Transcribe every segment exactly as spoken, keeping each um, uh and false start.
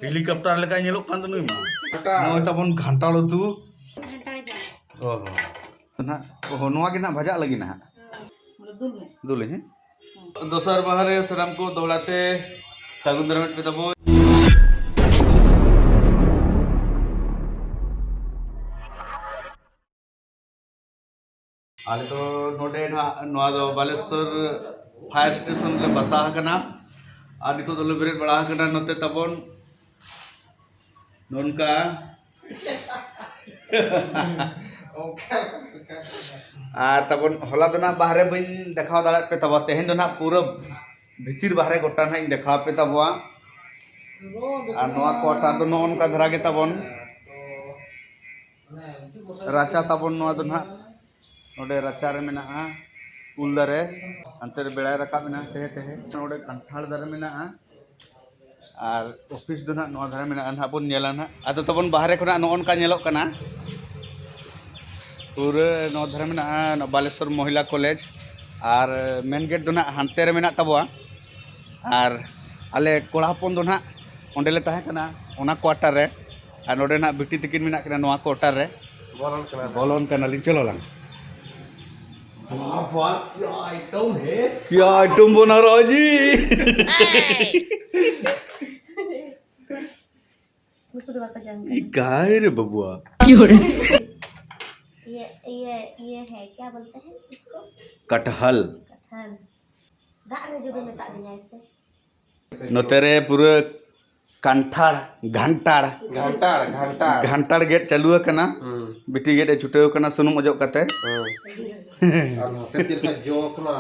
Helicopter ᱞᱮᱠᱟ ᱧᱮᱞᱚᱜ ᱠᱟᱱ ᱫᱚ ᱱᱩᱭ ᱢᱟ᱾ ᱱᱚᱜᱼᱚᱭ ᱛᱟᱵᱚᱱ ᱜᱷᱟᱱᱴᱟᱲ ᱩᱛᱩ᱾ ᱜᱷᱟᱱᱴᱟᱲ ᱡᱚᱢ᱾ ᱚ ᱦᱚᱸ᱾ ᱱᱟᱦᱟᱜ, ᱚ ᱦᱚᱸ, ᱱᱚᱣᱟ ᱜᱮ ᱱᱟᱦᱟᱜ ᱵᱷᱟᱡᱟᱜ ᱞᱟᱹᱜᱤᱫ ᱱᱟᱦᱟᱜ᱾ ᱦᱮᱸ, ᱫᱩᱞ ᱢᱮ᱾ ᱫᱩᱞᱟᱹᱧ, ᱦᱮᱸ? ᱫᱚᱥᱟᱨ ᱢᱟᱦᱟ ᱨᱮ ᱥᱟᱱᱟᱢ ᱠᱚ ᱫᱚᱦᱲᱟ ᱛᱮ ᱥᱟᱹᱜᱩᱱ ᱫᱟᱨᱟᱢ ᱯᱮ ᱛᱟᱵᱚᱱ᱾ ᱟᱞᱮ ᱫᱚ ᱱᱚᱰᱮ ᱱᱟᱦᱟᱜ, ᱱᱚᱣᱟ ᱫᱚ ᱵᱟᱞᱮᱥᱚᱨ ᱯᱷᱟᱭᱟᱨ ᱥᱴᱮᱥᱚᱱ ᱨᱮ ᱵᱟᱥᱟ ᱟᱠᱟᱱᱟ᱾ ᱟᱨ ᱱᱤᱛᱚᱜ ᱫᱚᱞᱮ ᱵᱮᱨᱮᱫ ᱵᱟᱲᱟ ᱟᱠᱟᱱᱟ ᱱᱚᱛᱮ ᱛᱟᱵᱚᱱ᱾ ᱱᱚᱝᱠᱟ᱾ ᱟᱨ ᱛᱟᱵᱚᱱ ᱦᱚᱞᱟ ᱫᱚ ᱱᱟᱜ ᱵᱟᱦᱨᱮ ᱵᱟᱹᱧ ᱫᱮᱠᱷᱟᱣ ᱫᱟᱲᱮᱭᱟᱜ ᱯᱮ ᱛᱟᱵᱚ, ᱛᱮᱦᱮᱧ ᱫᱚ ᱱᱟᱜ ᱯᱩᱨᱟᱹ ᱵᱷᱤᱛᱤᱨ ᱵᱟᱦᱨᱮ ᱜᱚᱴᱟ ᱱᱟᱜ ᱤᱧ ᱫᱮᱠᱷᱟᱣ ᱟᱯᱮ ᱛᱟᱵᱚᱣᱟ᱾ ᱟᱨ ᱱᱚᱣᱟ ᱠᱚᱣᱟᱴᱟᱨ ᱫᱚ ᱱᱚᱜᱼᱚ ᱱᱚᱝᱠᱟ ᱫᱷᱟᱨᱟ ᱜᱮ ᱛᱟᱵᱚᱱ᱾ ᱨᱟᱪᱟ ᱛᱟᱵᱚᱱ ᱱᱚᱣᱟ ᱫᱚ ᱱᱟᱜ, ᱱᱚᱰᱮ ᱨᱟᱪᱟ ᱨᱮ ᱢᱮᱱᱟᱜᱼᱟ ᱩᱞ ᱫᱟᱨᱮ, ᱦᱟᱱᱛᱮ ᱨᱮ ᱵᱮᱲᱟᱭ ᱨᱟᱠᱟᱵ ᱮᱱᱟ ᱛᱮᱦᱮ ᱛᱮᱦᱮ᱾ ᱱᱚᱰᱮ ᱠᱟᱱᱴᱷᱟᱲ ᱫᱟᱨᱮ ᱢᱮᱱᱟᱜᱼᱟ᱾ ᱟᱨ ᱚᱯᱷᱤᱥ ᱫᱚ ᱱᱟᱦᱟᱜ ᱱᱚᱣᱟ ᱫᱷᱟᱨᱮ ᱢᱮᱱᱟᱜᱼᱟ, ᱱᱟᱦᱟᱜ ᱵᱚᱱ ᱧᱮᱞᱟ ᱱᱟᱦᱟᱜ᱾ ᱟᱫᱚ ᱛᱟᱵᱚᱱ ᱵᱟᱦᱨᱮ ᱠᱷᱚᱱᱟᱜ ᱱᱚᱜᱼᱚ ᱱᱚᱝᱠᱟ ᱧᱮᱞᱚᱜ ᱠᱟᱱᱟ, ᱯᱩᱨᱟᱹ ᱱᱚᱣᱟ ᱫᱷᱟᱨᱮ ᱢᱮᱱᱟᱜᱼᱟ ᱱᱚᱣᱟ ᱵᱟᱞᱮᱥᱚᱨ ᱢᱚᱦᱤᱞᱟ ᱠᱚᱞᱮᱡᱽ, ᱟᱨ ᱢᱮᱱ ᱜᱮᱴ ᱫᱚ ᱱᱟᱦᱟᱜ ᱦᱟᱱᱛᱮ ᱨᱮ ᱢᱮᱱᱟᱜ ᱛᱟᱵᱚᱣᱟ᱾ ᱟᱨ ᱟᱞᱮ ᱠᱚᱲᱟ ᱦᱚᱯᱚᱱ ᱫᱚ ᱱᱟᱦᱟᱜ ᱚᱸᱰᱮ ᱞᱮ ᱛᱟᱦᱮᱸ ᱠᱟᱱᱟ, ᱚᱱᱟ ᱠᱚᱣᱟᱴᱟᱨ ᱨᱮ, ᱟᱨ ᱱᱚᱰᱮ ᱱᱟᱦᱟᱜ ᱵᱤᱴᱤ ᱛᱤᱠᱤᱱ ᱢᱮᱱᱟᱜ ᱠᱤᱱᱟ ᱱᱚᱣᱟ ᱠᱚᱣᱟᱴᱟᱨ ᱨᱮ᱾ ᱵᱚᱞᱚᱱ ᱠᱟᱱᱟ᱾ ᱵᱚᱞᱚᱱ ᱠᱟᱱᱟᱞᱤᱧ, ᱪᱚᱞᱚ ᱞᱟᱝ᱾ वाह, वाह, क्या आइटम है? क्या आइटम बना रहा जी? ᱱᱩᱠᱩ ᱫᱚ ᱵᱟᱠᱚ ᱡᱚᱢ ᱠᱟᱱᱟ᱾ ᱤᱠᱟᱭ ᱨᱮ ᱵᱟᱵᱩᱣᱟ᱾ ये ये ये है, क्या बोलते हैं इसको? कटहल। कटहल। ᱫᱟᱜ ᱨᱮ ᱡᱚᱵᱮ ᱢᱮᱛᱟᱜ ᱫᱤᱧᱟ ᱮᱥᱮ᱾ ᱱᱚᱛᱮ ᱨᱮ ᱯᱩᱨᱟᱹ ᱠᱟᱱᱴᱷᱟᱲ, ᱜᱷᱟᱱᱴᱟᱲ, ᱜᱷᱟᱱᱴᱟᱲ, ᱜᱷᱟᱱᱴᱟᱲ᱾ ᱜᱷᱟᱱᱴᱟᱲ ᱜᱮᱫ ᱪᱟᱹᱞᱩ ᱟᱠᱟᱱᱟ᱾ ᱦᱩᱸ᱾ ᱵᱤᱴᱤ ᱜᱮᱫ ᱮ ᱪᱷᱩᱴᱟᱹᱣ ᱟᱠᱟᱱᱟ ᱥᱩᱱᱩᱢ ᱚᱡᱚᱜ ᱠᱟᱛᱮ᱾ ᱦᱩᱸ᱾ ᱟᱨ ᱱᱚᱛᱮ ᱪᱮᱫ ᱞᱮᱠᱟ ᱡᱚ ᱠᱟᱱᱟ,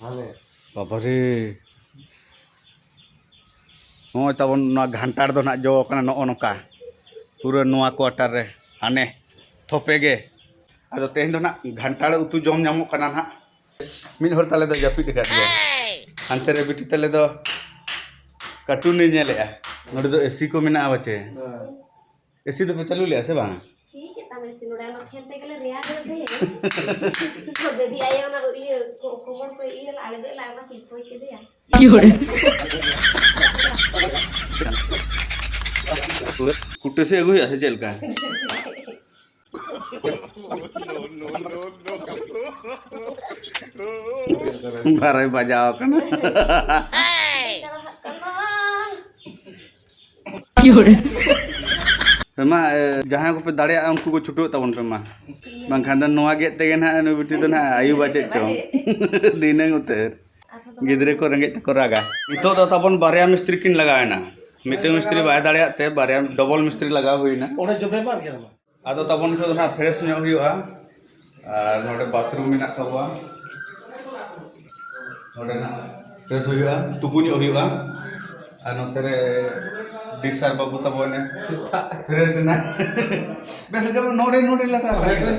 ᱦᱟᱱᱮ᱾ ᱵᱟᱵᱟᱨᱮ᱾ ᱱᱚᱜᱼᱚᱭ ᱛᱟᱵᱚᱱ ᱱᱚᱣᱟ ᱜᱷᱟᱱᱴᱟᱲ ᱫᱚ ᱱᱟᱜ ᱡᱚ ᱠᱟᱱᱟ ᱱᱚᱜᱼᱚ ᱱᱚᱝᱠᱟ᱾ ᱯᱩᱨᱟᱹ ᱱᱚᱣᱟ ᱠᱚᱣᱟᱴᱟᱨ ᱨᱮ᱾ ᱦᱟᱱᱮ ᱛᱷᱚᱯᱮ ᱜᱮ᱾ ᱟᱫᱚ ᱛᱮᱦᱮᱧ ᱫᱚ ᱱᱟᱜ ᱜᱷᱟᱱᱴᱟᱲ ᱩᱛᱩ ᱡᱚᱢ ᱧᱟᱢᱚᱜ ᱠᱟᱱᱟ ᱱᱟᱜ᱾ ᱢᱤᱫ ᱦᱚᱲ ᱛᱟᱞᱮ ᱫᱚ ᱡᱟᱹᱯᱤᱫ ᱟᱠᱟᱫ ᱜᱮᱭᱟ᱾ ᱦᱟᱱᱛᱮ ᱨᱮ ᱵᱤᱴᱤ ᱛᱟᱞᱮ ᱫᱚ ᱠᱟᱨᱴᱩᱱ ᱮ ᱧᱮᱞᱮᱜᱼᱟ᱾ ᱱᱚᱰᱮ ᱫᱚ ᱮᱥᱤ ᱠᱚ ᱢᱮᱱᱟᱜᱼᱟ ᱯᱟᱪᱮ? ᱮᱥᱤ ᱫᱚᱯᱮ ᱪᱟᱹᱞᱩ ᱞᱮᱜᱼᱟ ᱥᱮ ᱵᱟᱝ? ᱪᱮᱫ ᱪᱮᱫ ᱛᱟᱢ ᱮᱥᱤ ᱱᱚᱰᱮ ᱟᱢᱟᱜ ᱯᱷᱮᱱ ᱛᱮᱜᱮ ᱞᱮ ᱨᱮᱭᱟᱲ ᱞᱮ ᱛᱟᱦᱮᱸ᱾ ᱵᱮᱵᱤ ᱟᱭᱳ ᱚᱱᱟ ᱤᱭᱟᱹ ᱠᱚ-, ᱠᱚᱢᱵᱚᱞ ᱠᱚᱭ ᱤᱭᱟᱹ ᱞᱮᱫᱼᱟ, ᱟᱞᱮ ᱫᱚ ᱞᱟᱭ ᱚᱱᱟ ᱠᱚᱭ ᱠᱷᱚᱭ ᱠᱮᱫᱮᱭᱟ᱾ ᱠᱤ ᱦᱚᱲ? ᱠᱩᱴᱟᱹ ᱥᱮ ᱟᱹᱜᱩ ᱦᱩᱭᱩᱜᱼᱟ ᱥᱮ ᱪᱮᱫ ᱞᱮᱠᱟ? ᱵᱟᱨᱚᱭ ᱵᱟᱡᱟᱣ ᱠᱟᱱᱟ᱾ ᱯᱮ ᱢᱟ, ᱮ, ᱡᱟᱦᱟᱸᱭ ᱠᱚᱯᱮ ᱫᱟᱲᱮᱭᱟᱜᱼᱟ, ᱩᱱᱠᱩ ᱠᱚ ᱪᱷᱩᱴᱟᱹᱜ ᱛᱟᱵᱚᱱ ᱯᱮ ᱢᱟ, ᱵᱟᱝᱠᱷᱟᱱ ᱫᱚ ᱱᱚᱣᱟ ᱜᱮᱫ ᱛᱮᱜᱮ ᱱᱟᱦᱟᱜ ᱱᱩᱭ ᱵᱤᱴᱤ ᱫᱚ ᱱᱟᱦᱟᱜ ᱟᱹᱭᱩᱵᱟ ᱪᱮᱫ ᱪᱚᱝ᱾ ᱫᱷᱤᱱᱟᱹᱝ ᱩᱛᱟᱹᱨ ᱜᱤᱫᱽᱨᱟᱹ ᱠᱚ ᱨᱮᱸᱜᱮᱡ ᱛᱮᱠᱚ ᱨᱟᱜᱟ᱾ ᱱᱤᱛᱚᱜ ᱫᱚ ᱛᱟᱵᱚᱱ ᱵᱟᱨᱭᱟ ᱢᱤᱥᱛᱨᱤ ᱠᱤᱱ ᱞᱟᱜᱟᱣ ᱮᱱᱟ᱾ ᱢᱤᱫᱴᱟᱝ ᱢᱤᱥᱛᱨᱤ ᱵᱟᱭ ᱫᱟᱲᱮᱭᱟᱜ ᱛᱮ ᱵᱟᱨᱭᱟ ᱰᱚᱵᱚᱞ ᱢᱤᱥᱛᱨᱤ ᱞᱟᱜᱟᱣ ᱦᱩᱭᱱᱟ᱾ ᱚᱸᱰᱮ ᱡᱚᱵᱮ ᱵᱟᱝ ᱠᱟᱱᱟ᱾ ᱟᱫᱚ ᱛᱟᱵᱚᱱ ᱱᱤᱛᱚᱜ ᱫᱚ ᱱᱟᱦᱟᱜ ᱯᱷᱨᱮᱥ ᱧᱚᱜ ᱦᱩᱭᱩᱜᱼᱟ᱾ ᱟᱨ ᱱᱚᱰᱮ ᱵᱟᱛᱷᱨᱩᱢ ᱢᱮᱱᱟᱜ ᱛᱟᱵᱚᱣᱟ, ᱱᱚᱰᱮ ᱱᱟᱦᱟᱜ ᱯᱷᱨᱮᱥ ᱦᱩᱭᱩᱜᱼᱟ, ᱛᱩᱯᱩ ᱧᱚᱜ ᱦᱩᱭᱩᱜᱼᱟ᱾ ᱟᱨ ᱱᱚᱛᱮ ᱨᱮ ᱰᱤᱥᱟᱨ ᱵᱟᱹᱵᱩ ᱛᱟᱵᱚ ᱮᱱᱮ ᱯᱷᱨᱮᱥ ᱮᱱᱟ᱾ ᱵᱮᱥ, ᱡᱮᱢᱚᱱ ᱱᱚᱰᱮ, ᱱᱚᱰᱮ ᱞᱟᱴᱟ ᱟᱠᱟᱫ ᱠᱤᱱᱟ᱾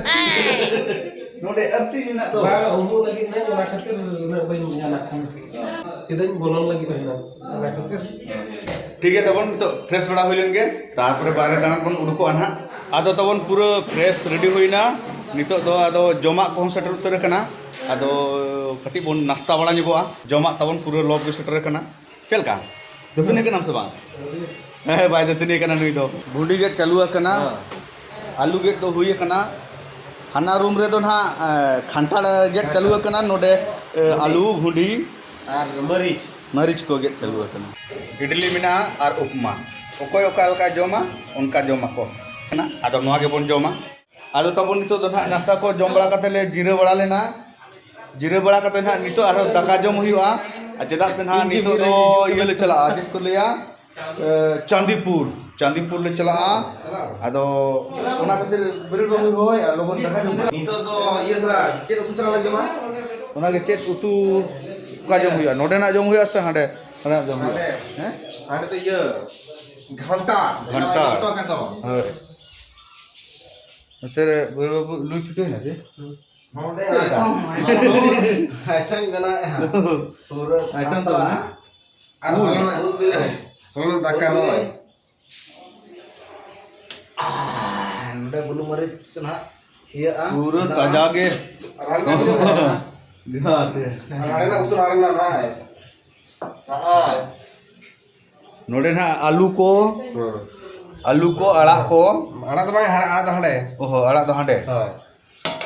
ᱱᱚᱰᱮ ᱟᱹᱨᱥᱤ ᱢᱮᱱᱟᱜ ᱫᱚ᱾ ᱵᱟᱝ, ᱩᱢᱩᱜ ᱞᱟᱹᱜᱤᱫ ᱱᱟᱹᱧ, ᱚᱱᱟ ᱠᱷᱟᱹᱛᱤᱨ ᱩᱱᱟᱹᱜ ᱵᱟᱹᱧ ᱧᱟᱢᱟ᱾ ᱥᱤᱫᱷᱟᱹᱧ ᱵᱚᱞᱚᱱ ᱞᱟᱹᱜᱤᱫ ᱦᱩᱭᱱᱟ, ᱚᱱᱟ ᱠᱷᱟᱹᱛᱤᱨ᱾ ᱴᱷᱤᱠ ᱜᱮᱭᱟ, ᱛᱟᱵᱚᱱ ᱱᱤᱛᱚᱜ ᱯᱷᱨᱮᱥ ᱵᱟᱲᱟ ᱦᱩᱭ ᱞᱮᱱ ᱜᱮ, ᱛᱟᱨᱯᱚᱨᱮ ᱵᱟᱦᱨᱮ ᱫᱟᱬᱟᱱ ᱵᱚᱱ ᱩᱰᱩᱠᱚᱜᱼᱟ ᱱᱟᱦᱟᱜ᱾ ᱟᱫᱚ ᱛᱟᱵᱚᱱ ᱯᱩᱨᱟᱹ ᱯᱷᱨᱮᱥ ᱨᱮᱰᱤ ᱦᱩᱭᱱᱟ᱾ ᱱᱤᱛᱚᱜ ᱫᱚ ᱟᱫᱚ ᱡᱚᱢᱟᱜ ᱠᱚᱦᱚᱸ ᱥᱮᱴᱮᱨ ᱩᱛᱟᱹᱨ ᱟᱠᱟᱱᱟ᱾ ᱟᱫᱚ ᱠᱟᱹᱴᱤᱡ ᱵᱚᱱ ᱱᱟᱥᱛᱟ ᱵᱟᱲᱟ ᱧᱚᱜᱚᱜᱼᱟ᱾ ᱡᱚᱢᱟᱜ ᱛᱟᱵᱚᱱ ᱯᱩᱨᱟᱹ ᱞᱚᱵ ᱜᱮ ᱥᱮᱴᱮᱨ ᱟᱠᱟᱱᱟ᱾ ᱪᱮᱫ ᱞᱮᱠᱟ? ᱫᱟᱹᱛᱟᱹᱱᱤ ᱠᱟᱱᱟᱢ ᱥᱮ ᱵᱟᱝ? ᱦᱮᱸ, ᱵᱟᱭ ᱫᱟᱹᱛᱟᱹᱱᱤ ᱠᱟᱱᱟ ᱱᱩᱭ ᱫᱚ᱾ ᱵᱷᱩᱸᱰᱤ ᱜᱮᱫ ᱪᱟᱹᱞᱩ ᱟᱠᱟᱱᱟ᱾ ᱦᱮᱸ᱾ ᱟᱹᱞᱩ ᱜᱮᱫ ᱫᱚ ᱦᱩᱭ ᱟᱠᱟᱱᱟ᱾ ᱦᱟᱱᱟ ᱨᱩᱢ ᱨᱮᱫᱚ ᱱᱟᱦᱟᱜ, ᱮ, ᱠᱷᱟᱱᱴᱟᱲ ᱜᱮᱫ ᱪᱟᱹᱞᱩ ᱟᱠᱟᱱᱟ᱾ ᱱᱚᱰᱮ, ᱮ, ᱵᱷᱩᱸᱰᱤ᱾ ᱟᱹᱞᱩ, ᱵᱷᱩᱸᱰᱤ, ᱟᱨ ᱢᱟᱹᱨᱤᱪ᱾ ᱢᱟᱹᱨᱤᱪ ᱠᱚ ᱜᱮᱫ ᱪᱟᱹᱞᱩ ᱟᱠᱟᱱᱟ᱾ ᱤᱰᱞᱤ ᱢᱮᱱᱟᱜᱼᱟ ᱟᱨ ᱩᱯᱢᱟ᱾ ᱚᱠᱚᱭ ᱚᱠᱟ ᱞᱮᱠᱟᱭ ᱡᱚᱢᱟ, ᱚᱱᱠᱟ ᱡᱚᱢᱟᱠᱚ᱾ ᱟᱫᱚ ᱱᱚᱣᱟ ᱜᱮᱵᱚᱱ ᱡᱚᱢᱟ᱾ ᱟᱫᱚ ᱛᱟᱵᱚᱱ ᱱᱤᱛᱚᱜ ᱫᱚ ᱱᱟᱦᱟᱜ ᱱᱟᱥᱛᱟ ᱠᱚ ᱡᱚᱢ ᱵᱟᱲᱟ ᱠᱟᱛᱮ ᱞᱮ ᱡᱤᱨᱟᱹᱣ ᱵᱟᱲᱟ ᱞᱮᱱᱟ᱾ ᱡᱤᱨᱟᱹᱣ ᱵᱟᱲᱟ ᱠᱟᱛᱮ ᱱᱟᱦᱟᱜ ᱱᱤᱛᱚᱜ ᱟᱨᱦᱚᱸ ᱫᱟᱠᱟ ᱡᱚᱢ ᱦᱩᱭᱩᱜᱼᱟ᱾ ᱟᱨ ᱪᱮᱫᱟᱜ ᱥᱮ ᱱᱟᱦᱟᱜ ᱱᱤᱛᱚᱜ ᱫᱚ ᱤᱭᱟᱹ ᱞᱮ ᱪᱟᱞᱟᱜᱼᱟ, ᱪᱮᱫ ᱠᱚ ᱞᱟᱹᱭᱟ, ᱮ, ᱪᱟᱸᱫᱤᱯᱩᱨ, ᱪᱟᱸᱫᱤᱯᱩᱨ ᱞᱮ ᱪᱟᱞᱟᱜᱼᱟ᱾ ᱟᱫᱚ ᱚᱱᱟ ᱠᱷᱟᱹᱛᱤᱨ ᱵᱮᱨᱮᱞ ᱵᱟᱹᱵᱩ ᱦᱚᱦᱚᱭᱟ, ᱞᱚᱜᱚᱱ ᱫᱟᱠᱟ ᱡᱚᱢ᱾ ᱱᱤᱛᱚᱜ ᱫᱚ ᱤᱭᱟᱹ ᱥᱟᱞᱟᱜ, ᱪᱮᱫ ᱩᱛᱩ ᱥᱟᱞᱟᱜ ᱞᱮ ᱡᱚᱢᱟ? ᱚᱱᱟᱜᱮ, ᱪᱮᱫ ᱩᱛᱩ, ᱚᱠᱟ ᱡᱚᱢ ᱦᱩᱭᱩᱜᱼᱟ? ᱱᱚᱰᱮᱱᱟᱜ ᱡᱚᱢ ᱦᱩᱭᱩᱜᱼᱟ ᱥᱮ ᱦᱟᱸᱰᱮ, ᱦᱟᱸᱰᱮᱱᱟᱜ ᱡᱚᱢ ᱦᱩᱭᱩᱜᱼᱟ? ᱦᱟᱸᱰᱮ᱾ ᱦᱮᱸ? ᱦᱟᱸᱰᱮ ᱫᱚ ᱤᱭᱟᱹ, ᱜᱷᱟᱱᱴᱟ᱾ ᱜᱷᱟᱱᱴᱟ᱾ ᱞᱮᱴᱚ ᱠᱟᱛᱮ᱾ ᱦᱳᱭ᱾ ᱱᱚᱛᱮ ᱨᱮ ᱵᱟᱹᱵᱩ ᱞᱩᱭ ᱪᱷᱩᱴᱟᱹᱣ ᱮᱱᱟ ᱥᱮ? ᱱᱚᱰᱮ ᱟᱭᱴᱮᱢ, ᱟᱭᱴᱮᱢ ᱵᱮᱱᱟᱣᱮᱫᱼᱟ᱾ ᱯᱩᱨᱟᱹ ᱟᱭᱴᱮᱢ ᱛᱟᱵᱚᱱ᱾ ᱟᱨ ᱦᱚᱞᱚᱱᱟᱜ, ᱦᱚᱞᱚᱱᱟᱜ ᱫᱟᱠᱟ ᱱᱚᱜᱼᱚᱭ᱾ ᱟᱦ, ᱱᱚᱰᱮ ᱵᱩᱞᱩᱝ ᱢᱟᱹᱨᱤᱪ ᱱᱟᱦᱟᱜ ᱤᱭᱟᱹᱜᱼᱟ᱾ ᱯᱩᱨᱟᱹ ᱛᱟᱡᱟ ᱜᱮ᱾ ᱟᱨ ᱦᱟᱸᱰᱮᱱᱟᱜ ᱩᱛᱩ ᱱᱟᱦᱟᱜ᱾ ᱫᱤᱦᱟᱛᱮ᱾ ᱟᱨ ᱦᱟᱸᱰᱮᱱᱟᱜ ᱩᱛᱩ ᱱᱟᱦᱟᱜ ᱱᱟᱦᱟᱜ᱾ ᱱᱚᱜᱼᱚᱭ᱾ ᱱᱚᱰᱮ ᱱᱟᱦᱟᱜ ᱟᱹᱞᱩ ᱠᱚ᱾ ᱦᱮᱸ᱾ ᱟᱹᱞᱩ ᱠᱚ, ᱟᱲᱟᱜ ᱠᱚ᱾ ᱟᱲᱟᱜ ᱫᱚ ᱵᱟᱝ, ᱦᱟᱲ-, ᱟᱲᱟᱜ ᱫᱚ ᱦᱟᱸᱰᱮ᱾ ᱚᱦᱚ, ᱟᱲᱟᱜ ᱫᱚ ᱦᱟᱸᱰᱮ᱾ ᱦᱳᱭ᱾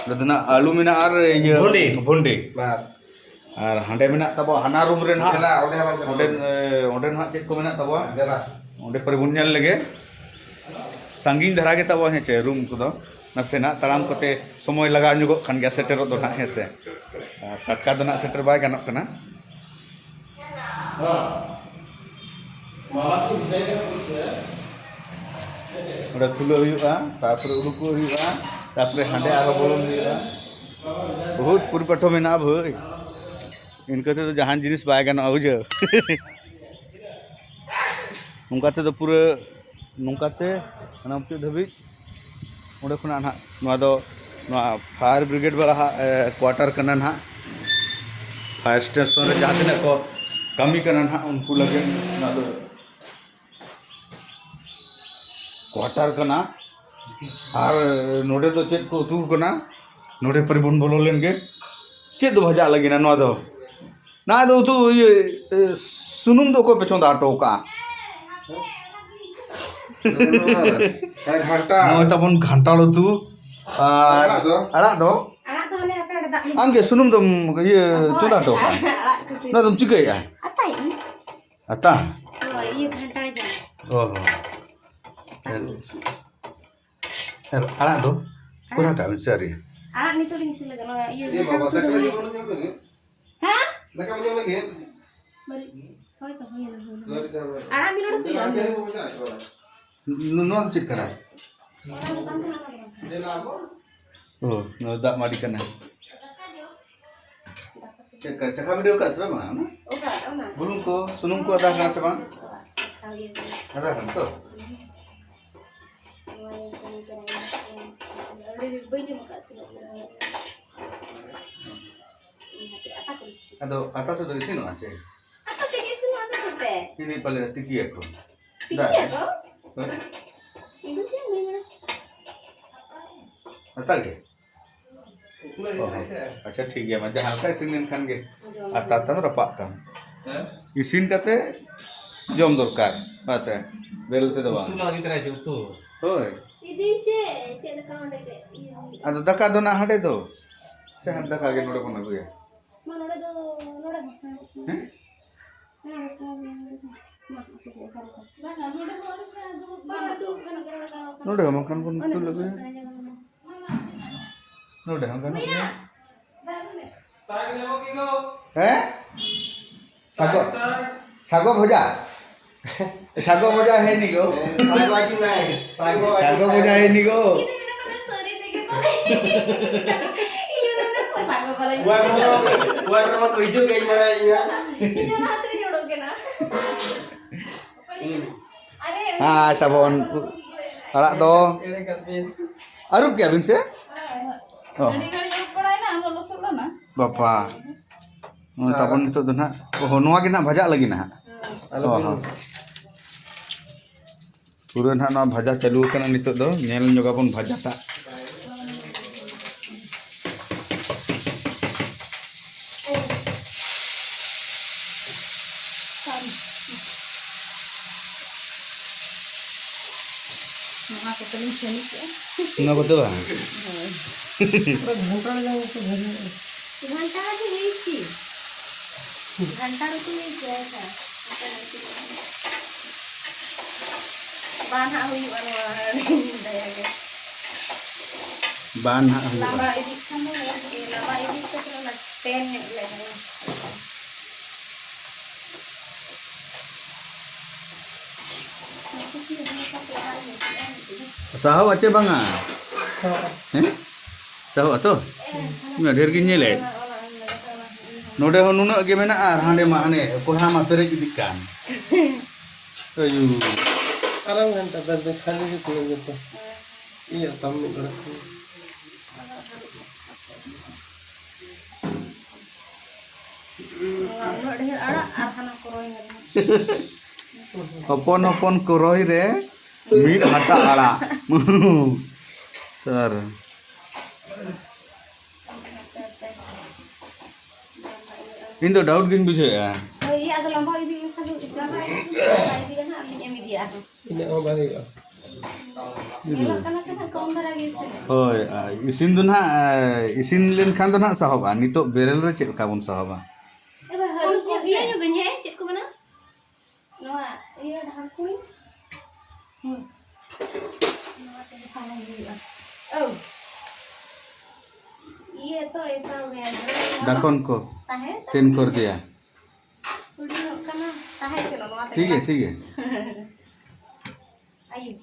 ᱱᱚᱰᱮ ᱫᱚ ᱱᱟᱜ ᱟᱹᱞᱩ ᱢᱮᱱᱟᱜᱼᱟ ᱟᱨ ᱤᱭᱟᱹ, ᱵᱷᱩᱸᱰᱤ᱾ ᱵᱷᱩᱸᱰᱤ᱾ ᱵᱟᱥ᱾ ᱟᱨ ᱦᱟᱸᱰᱮ ᱢᱮᱱᱟᱜ ᱛᱟᱵᱚᱣᱟ ᱦᱟᱱᱟ ᱨᱩᱢ ᱨᱮ ᱱᱟᱦᱟᱜ᱾ ᱫᱮᱞᱟ, ᱚᱸᱰᱮ ᱦᱚᱸ ᱵᱟᱝ ᱚᱸᱰᱮ, ᱪᱟᱞᱟᱜᱼᱟ᱾ ᱮ, ᱚᱸᱰᱮ ᱱᱟᱦᱟᱜ ᱪᱮᱫ ᱠᱚ ᱢᱮᱱᱟᱜ ᱛᱟᱵᱚᱣᱟ? ᱫᱮᱞᱟ᱾ ᱚᱸᱰᱮ ᱯᱚᱨᱮ ᱵᱚᱱ ᱧᱮᱞ ᱞᱮᱜᱮ᱾ ᱥᱟᱺᱜᱤᱧ ᱫᱷᱟᱨᱟ ᱜᱮ ᱛᱟᱵᱚᱣᱟ, ᱦᱮᱸ ᱪᱮ, ᱨᱩᱢ ᱠᱚᱫᱚ᱾ ᱱᱟᱥᱮᱱᱟᱜ ᱛᱟᱲᱟᱢ ᱠᱚᱛᱮ ᱥᱚᱢᱚᱭ ᱞᱟᱜᱟᱣ ᱧᱚᱜᱚᱜ ᱠᱷᱟᱱ ᱜᱮᱭᱟ ᱥᱮᱴᱮᱨᱚᱜ ᱫᱚ ᱱᱟᱦᱟᱜ, ᱦᱮᱸ ᱥᱮ᱾ ᱟᱨ ᱴᱟᱴᱠᱟ ᱫᱚ ᱱᱟᱦᱟᱜ ᱥᱮᱴᱮᱨ ᱵᱟᱭ ᱜᱟᱱᱚᱜ ᱠᱟᱱᱟ᱾ ᱚᱸᱰᱮ ᱠᱷᱩᱞᱟᱹᱣ ᱦᱩᱭᱩᱜᱼᱟ, ᱛᱟᱨᱯᱚᱨᱮ ᱩᱰᱩᱠᱚᱜ ᱦᱩᱭᱩᱜᱼᱟ, ᱛᱟᱨᱯᱚᱨᱮ ᱦᱟᱸᱰᱮ ᱟᱨᱦᱚᱸ ᱵᱚᱞᱚᱱ ᱦᱩᱭᱩᱜᱼᱟ᱾ ᱵᱚᱦᱩᱛ ᱯᱚᱨᱤᱯᱟᱴᱷᱚ ᱢᱮᱱᱟᱜᱼᱟ ᱵᱷᱟᱹᱭ᱾ ᱤᱱᱠᱟᱹ ᱛᱮᱫᱚ ᱡᱟᱦᱟᱱ ᱡᱤᱱᱤᱥ ᱵᱟᱭ ᱜᱟᱱᱚᱜᱼᱟ, ᱵᱩᱡᱷᱟᱹᱣ᱾ ᱱᱚᱝᱠᱟ ᱛᱮᱫᱚ ᱯᱩᱨᱟᱹ ᱱᱚᱝᱠᱟᱛᱮ ᱦᱟᱱᱟ ᱢᱩᱪᱟᱹᱫ ᱫᱷᱟᱹᱵᱤᱡ᱾ ᱚᱸᱰᱮ ᱠᱷᱚᱱᱟᱜ ᱱᱟᱦᱟᱜ ᱱᱚᱣᱟ ᱫᱚ, ᱱᱚᱣᱟ ᱯᱷᱟᱭᱟᱨ ᱵᱨᱤᱜᱮᱰ ᱵᱟᱞᱟ ᱦᱟᱜ, ᱮ, ᱠᱣᱟᱴᱟᱨ ᱠᱟᱱᱟ ᱱᱟᱦᱟᱜ᱾ ᱯᱷᱟᱭᱟᱨ ᱥᱴᱮᱥᱚᱱ ᱨᱮ ᱡᱟᱦᱟᱸ ᱛᱤᱱᱟᱹᱜ ᱠᱚ ᱠᱟᱹᱢᱤ ᱠᱟᱱᱟ ᱱᱟᱦᱟᱜ, ᱩᱱᱠᱩ ᱞᱟᱹᱜᱤᱫ ᱱᱚᱣᱟ ᱫᱚ ᱠᱣᱟᱴᱟᱨ ᱠᱟᱱᱟ᱾ ᱟᱨ ᱱᱚᱰᱮ ᱫᱚ ᱪᱮᱫ ᱠᱚ ᱩᱛᱩ ᱠᱟᱱᱟ, ᱱᱚᱰᱮ ᱯᱟᱹᱨᱤ ᱵᱚᱱ ᱵᱚᱞᱚ ᱞᱮᱱ ᱜᱮ᱾ ᱪᱮᱫ ᱫᱚ ᱵᱷᱟᱡᱟ ᱞᱟᱹᱜᱤᱫ ᱱᱚᱣᱟ ᱫᱚ? ᱱᱚᱣᱟ ᱫᱚ ᱩᱛᱩ, ᱤᱭᱟᱹ, ᱮ, ᱥᱩᱱᱩᱢ ᱫᱚ ᱚᱠᱚᱭ ᱯᱮ ᱪᱚᱸᱫᱟ ᱦᱚᱴᱚ ᱠᱟᱜᱼᱟ? ᱦᱮᱸ, ᱜᱷᱟᱱᱴᱟ᱾ ᱱᱚᱜᱼᱚᱭ ᱛᱟᱵᱚᱱ ᱜᱷᱟᱱᱴᱟᱲ ᱩᱛᱩ᱾ ᱟᱨ ᱟᱲᱟᱜ ᱫᱚ? ᱟᱲᱟᱜ ᱫᱚ? ᱟᱲᱟᱜ ᱫᱚ ᱦᱟᱱᱮ ᱟᱯᱮ ᱚᱸᱰᱮ ᱫᱟᱜ ᱞᱤᱧ ᱟᱢ ᱜᱮ ᱥᱩᱱᱩᱢ ᱫᱚᱢ, ᱤᱭᱟᱹ, ᱦᱳᱭ, ᱪᱚᱸᱫᱟ ᱦᱚᱴᱚ ᱠᱟᱜᱼᱟ? ᱟᱲᱟᱜ ᱠᱚᱯᱮ᱾ ᱱᱚᱣᱟ ᱫᱚᱢ ᱪᱤᱠᱟᱹᱭᱮᱜᱼᱟ? ᱟᱛᱟᱭ ᱤᱧ᱾ ᱟᱛᱟ? ᱦᱳᱭ, ᱤᱭᱟᱹ ᱜᱷᱟᱱᱴᱟᱲ ᱡᱚᱢ᱾ ᱚ ᱦᱚᱸ᱾ ᱟᱛᱟ ᱠᱚ ᱤᱥᱤᱱ᱾ ᱟᱨ ᱟᱲᱟᱜ ᱫᱚ? ᱟᱲᱟᱜ? ᱠᱚᱨᱟᱣ ᱠᱟᱜ ᱵᱤᱱ ᱥᱮ ᱟᱹᱣᱨᱤ? ᱟᱲᱟᱜ ᱱᱤᱛᱚᱜ ᱞᱤᱧ ᱤᱥᱤᱱ ᱞᱟᱹᱜᱤᱫ᱾ ᱱᱚᱣᱟ ᱤᱭᱟᱹ ᱮ ᱜᱷᱟᱱᱴᱟᱲ ᱵᱟᱵᱟ, ᱩᱛᱩ ᱫᱚ ᱫᱟᱠᱟ ᱦᱩᱭᱩᱜ᱾ ᱡᱚᱢ ᱞᱟᱹᱜᱤᱫ? ᱦᱮᱸ? ᱫᱟᱠᱟ ᱡᱚᱢ ᱞᱟᱹᱜᱤᱫ? ᱵᱟᱹᱨᱤᱡ᱾ ᱦᱳᱭ ᱛᱚ, ᱦᱩᱭᱮᱱᱟ, ᱦᱩᱭᱮᱱᱟ᱾ ᱟᱲᱟᱜ ᱢᱤᱫ ᱰᱚᱸᱰᱮᱠ ᱦᱩᱭᱩᱜᱼᱟ᱾ ᱱᱚ-, ᱱᱚᱣᱟ ᱫᱚ ᱪᱮᱫ ᱠᱟᱱᱟ? ᱚ, ᱱᱚᱣᱟ ᱫᱟᱜ ᱢᱟᱹᱰᱤ ᱠᱟᱱᱟ᱾ ᱪᱮᱫ ᱠᱟ, ᱪᱟᱠᱷᱟ video ᱠᱟᱜ ᱥᱮ ᱵᱟᱝ ᱚᱱᱟ? ᱵᱩᱞᱩᱝ ᱠᱚ, ᱥᱩᱱᱩᱢ ᱠᱚ ᱟᱫᱟ ᱠᱟᱱᱟ ᱥᱮ ᱵᱟᱝ? ᱟᱫᱟ ᱠᱟᱱᱟ ᱛᱚ? ᱟᱫᱚ ᱟᱛᱟ ᱛᱮᱫᱚ ᱤᱥᱤᱱᱚᱜᱼᱟ ᱪᱮ? ᱟᱛᱟ ᱛᱮᱜᱮ ᱤᱥᱤᱱᱚᱜᱼᱟ, ᱟᱫᱚ ᱪᱮᱫ ᱛᱮ? ᱤᱧ ᱫᱚ ᱯᱟᱞᱮ ᱛᱤᱠᱤᱭᱟᱠᱚ᱾ ᱛᱤᱠᱤᱭᱟᱠᱚ? ᱫᱟᱜ ᱨᱮ᱾ ᱦᱳᱭ᱾ ᱤᱧ ᱫᱚ ᱪᱮᱫ ᱮᱢ ᱢᱮᱱᱟ? ᱟᱛᱟ ᱜᱮ? ᱚ, ᱟᱪᱪᱷᱟ, ᱴᱷᱤᱠ ᱜᱮᱭᱟ, ᱢᱟ, ᱡᱟᱦᱟᱸ ᱞᱮᱠᱟ ᱤᱥᱤᱱ ᱞᱮᱱᱠᱷᱟᱱ ᱜᱮ᱾ ᱟᱛᱟ ᱛᱟᱢ, ᱨᱟᱯᱟᱜ ᱛᱟᱢ᱾ ᱦᱮᱸ? ᱤᱥᱤᱱ ᱠᱟᱛᱮ ᱡᱚᱢ ᱫᱚᱨᱠᱟᱨ, ᱦᱮᱸ ᱥᱮ? ᱵᱮᱨᱮᱞ ᱛᱮᱫᱚ ᱵᱟᱝ᱾ ᱩᱛᱩ ᱞᱟᱹᱜᱤᱫ ᱛᱟᱨᱟᱭ ᱩᱛᱩ᱾ ᱦᱳᱭ᱾ ᱤᱫᱤ ᱪᱮ ᱪᱮᱫ ᱞᱮᱠᱟ ᱚᱸᱰᱮ ᱜᱮ? ᱤᱭᱟᱹ ᱦᱩᱭᱩᱜᱼᱟ᱾ ᱟᱫᱚ ᱫᱟᱠᱟ ᱫᱚ ᱱᱟᱜ ᱦᱟᱸᱰᱮ ᱫᱚ᱾ ᱥᱮ ᱦᱟᱸᱰᱮ ᱫᱟᱠᱟ ᱜᱮ ᱱᱚᱰᱮ ᱵᱚᱱ ᱟᱹᱜᱩᱭᱟ? ᱢᱟ ᱱᱚᱰᱮ ᱫᱚ, ᱱᱚᱰᱮ ᱦᱚᱸ ᱥᱮᱬᱟ ᱜᱮ ᱥᱮᱬᱟ᱾ ᱦᱮᱸ? ᱱᱚᱰᱮ ᱦᱚᱸ ᱥᱮᱬᱟ ᱜᱮ ᱥᱮᱬᱟ᱾ ᱢᱟ, ᱟᱹᱛᱩ ᱜᱟᱱᱚᱜ ᱜᱮ ᱱᱚᱰᱮ ᱫᱚ᱾ ᱱᱚᱰᱮ ᱦᱚᱸ ᱵᱟᱝᱠᱷᱟᱱ ᱵᱚᱱ ᱚᱱᱮ ᱩᱛᱩ ᱞᱮ ᱟᱹᱜᱩᱭᱟ᱾ ᱥᱮᱬᱟ ᱡᱟᱭᱜᱟ ᱢᱮᱱᱟᱜᱼᱟ᱾ ᱱᱚᱰᱮ ᱦᱚᱸ ᱜᱟᱱᱚᱜ ᱜᱮᱭᱟ᱾ ᱦᱮᱸ? ᱥᱟᱜᱚ, ᱥᱟᱜᱚ ᱵᱷᱚᱡᱟ᱾ ᱥᱟᱜᱚ ᱵᱷᱚᱡᱟ ᱦᱮ ᱱᱤᱜᱚ᱾ ᱥᱟᱜᱚ ᱟᱡᱩ ᱱᱟᱭ᱾ ᱥᱟᱜᱚ ᱟᱡᱩ ᱥᱟᱜᱚ ᱱᱟᱭ᱾ ᱵᱷᱚᱡᱟ ᱦᱮ ᱱᱤᱜᱚ᱾ ᱤᱭᱟᱹ ᱫᱚ ᱥᱟᱜᱚ ᱵᱟᱞᱟ᱾ ᱚᱣᱟᱨ ᱨᱚᱦᱚ ᱛᱚ, ᱚᱣᱟᱨ ᱨᱚᱦᱚ ᱛᱚ ᱦᱤᱡᱩᱜ ᱜᱮ ᱢᱟᱲᱟᱝ ᱤᱧ᱾ ᱤᱧ ᱚᱱᱟ ᱦᱟᱛ ᱨᱮ ᱚᱰᱚᱠ ᱮᱱᱟ᱾ ᱦᱮᱸ, ᱛᱟᱵᱚᱱ ᱟᱲᱟᱜ ᱫᱚ ᱮᱲᱮ ᱠᱟᱛᱮ᱾ ᱟᱹᱨᱩᱵ ᱠᱮᱜᱼᱟ ᱵᱤᱱ ᱥᱮ? ᱚ᱾ ᱟᱹᱰᱤ ᱜᱷᱟᱹᱲᱤᱡ ᱟᱹᱨᱩᱵ ᱵᱟᱲᱟᱭᱮᱱᱟ, ᱟᱨᱦᱚᱸ ᱞᱚᱥᱚᱫ ᱞᱮᱱᱟ᱾ ᱵᱟᱯᱟ᱾ ᱱᱚᱜᱼᱚᱭ ᱛᱟᱵᱚᱱ ᱱᱤᱛᱚᱜ ᱫᱚ ᱱᱟᱦᱟᱜ, ᱚ, ᱱᱚᱣᱟ ᱜᱮ ᱱᱟᱦᱟᱜ ᱵᱷᱟᱡᱟᱜ ᱞᱟᱹᱜᱤᱫ ᱱᱟᱦᱟᱜ᱾ ᱟᱞᱚ ᱚ, ᱵᱤᱱ ᱦᱚᱸ᱾ ᱯᱩᱨᱟᱹ ᱱᱟᱦᱟᱜ ᱱᱚᱣᱟ ᱵᱷᱟᱡᱟ ᱪᱟᱹᱞᱩ ᱟᱠᱟᱱᱟ ᱱᱤᱛᱚᱜ ᱫᱚ᱾ ᱧᱮᱞ ᱧᱚᱜᱟᱵᱚᱱ ᱵᱷᱟᱡᱟᱴᱟᱜ᱾ ᱱᱚᱣᱟ ᱠᱚᱛᱮ ᱞᱤᱧ ᱪᱷᱟᱹᱱᱤ ᱠᱮᱜᱼᱟ᱾ ᱱᱚᱣᱟ ᱠᱚᱛᱮ ᱵᱟᱝ? ᱦᱳᱭ᱾ ᱜᱷᱟᱱᱴᱟ ᱨᱮ ᱡᱚᱢ ᱠᱚ ᱵᱷᱟᱹᱜᱤ ᱜᱷᱟᱱᱴᱟ ᱨᱮ ᱦᱩᱭ ᱠᱤ? ᱜᱷᱟᱱᱴᱟ ᱨᱮ ᱦᱩᱭ ᱠᱤ? ᱟᱪᱪᱷᱟ᱾ ᱵᱟᱝ ᱦᱟᱸᱜ ᱦᱩᱭᱩᱜᱼᱟ ᱱᱚᱣᱟ ᱫᱟᱭᱟ ᱜᱮ᱾ ᱵᱟᱝ ᱦᱟᱸᱜ ᱦᱩᱭᱩᱜᱼᱟ᱾ ᱞᱟᱸᱵᱟ ᱤᱫᱤᱜ ᱠᱷᱟᱱ ᱫᱚ ᱢᱚᱡᱽ ᱜᱮ, ᱞᱟᱸᱵᱟ ᱤᱫᱤ ᱠᱟᱛᱮ ᱚᱱᱟ ᱛᱮᱱ ᱧᱚᱜ ᱞᱮ ᱦᱮᱸ᱾ ᱥᱟᱦᱚᱵ ᱟᱪᱮ ᱵᱟᱝᱟ? ᱦᱮᱸ? ᱥᱟᱦᱚᱵ ᱟᱛᱚ? ᱤᱧ ᱢᱟ ᱰᱷᱮᱨ ᱜᱤᱧ ᱧᱮᱞᱮᱫ᱾ ᱱᱚᱰᱮ ᱦᱚᱸ ᱱᱩᱱᱟᱹᱜ ᱜᱮ ᱢᱮᱱᱟᱜᱼᱟ ᱟᱨ ᱦᱟᱸᱰᱮ ᱢᱟ ᱦᱟᱱᱮ ᱠᱚᱲᱦᱟ ᱢᱟ ᱯᱮᱨᱮᱡ ᱤᱫᱤᱜ ᱠᱟᱱ᱾ ᱟᱭᱩ᱾ ᱟᱨᱟᱢ ᱜᱷᱟᱱᱴᱟ ᱫᱚ ᱠᱷᱟᱹᱞᱤ ᱜᱮ ᱛᱤᱱᱟᱹᱜ ᱡᱚᱛᱚ᱾ ᱤᱭᱟᱹ ᱛᱟᱢ ᱢᱤᱫ ᱜᱷᱟᱹᱲᱤᱡ ᱠᱷᱟᱱ᱾ ᱩᱱᱟᱹᱜ ᱰᱷᱮᱨ ᱟᱲᱟᱜ ᱟᱨ ᱦᱟᱱᱟ ᱠᱚ ᱨᱚᱦᱚᱭ ᱧᱮᱞ ᱢᱮ᱾ ᱦᱚᱯᱚᱱ ᱦᱚᱯᱚᱱ ᱠᱚᱨᱚᱭ ᱨᱮ ᱢᱤᱫ ᱦᱟᱴᱟᱜ ᱟᱲᱟᱜ᱾ ᱥᱟᱨ᱾ ᱤᱧ ᱫᱚ ᱰᱟᱣᱩᱴ ᱜᱤᱧ ᱵᱩᱡᱷᱟᱹᱣᱮᱫᱼᱟ᱾ ᱦᱳᱭ, ᱤᱭᱟᱹ ᱟᱫᱚ ᱞᱟᱸᱵᱟ ᱤᱫᱤ ᱟᱫᱚ ᱤᱥᱤᱱ ᱫᱚ ᱤᱥᱤᱱ ᱫᱚ ᱵᱟᱭ ᱤᱫᱤ ᱜᱟᱱᱚᱜᱼᱟ, ᱟᱹᱞᱤᱧ ᱮᱢ ᱤᱫᱤᱭᱟ ᱟᱨᱦᱚᱸ᱾ ᱤᱱᱟᱹᱜ ᱦᱚᱸ ᱵᱟᱭ ᱦᱩᱭᱩᱜᱼᱟ᱾ ᱧᱮᱞᱚᱜ ᱠᱟᱱᱟ ᱥᱮ ᱱᱟᱜ ᱠᱚᱢ ᱫᱷᱟᱨᱟ ᱜᱮ ᱤᱥᱤᱱ᱾ ᱦᱳᱭ, ᱟᱨ ᱤᱥᱤᱱ ᱫᱚ ᱱᱟᱦᱟᱜ, ᱮ, ᱤᱥᱤᱱ ᱞᱮᱱᱠᱷᱟᱱ ᱫᱚ ᱱᱟᱦᱟᱜ ᱥᱟᱦᱚᱵᱼᱟ᱾ ᱱᱤᱛᱚᱜ ᱵᱮᱨᱮᱞ ᱨᱮ ᱪᱮᱫ ᱞᱮᱠᱟ ᱵᱚᱱ ᱥᱟᱦᱚᱵᱼᱟ? ᱮ ᱵᱟᱵᱟ, ᱦᱟᱹᱨᱩᱵ ᱧᱚᱜ ᱜᱮ᱾ ᱤᱭᱟᱹ ᱧᱚᱜᱟᱹᱧ, ᱦᱮᱸ? ᱪᱮᱫ ᱠᱚ ᱢᱮᱱᱟ? ᱱᱚᱣᱟ ᱤᱭᱟᱹ ᱰᱷᱟᱠᱩᱱ᱾ ᱦᱩᱸ᱾ ᱱᱚᱣᱟ ᱛᱮᱜᱮ ᱛᱟᱦᱮᱸ ᱦᱩᱭᱩᱜᱼᱟ᱾ ᱳ᱾ ᱤᱭᱟᱹ ᱛᱚ ᱮᱥᱟ ᱦᱳ ᱜᱟᱭᱟ, ᱰᱷᱟᱠᱚᱱ ᱠᱚ ᱛᱟᱦᱮᱸ, ᱛᱤᱱ ᱠᱚᱨ ᱫᱤᱭᱟ? ᱦᱩᱰᱤᱧᱚᱜ ᱠᱟᱱᱟ, ᱛᱟᱦᱮᱸ ᱦᱚᱪᱚᱱᱚᱜ ᱱᱚᱣᱟ ᱛᱮᱜᱮ ᱴᱷᱤᱠ ᱜᱮᱭᱟ, ᱱᱟᱜ᱾ ᱴᱷᱤᱠ ᱜᱮᱭᱟ᱾ ᱟᱭᱩ᱾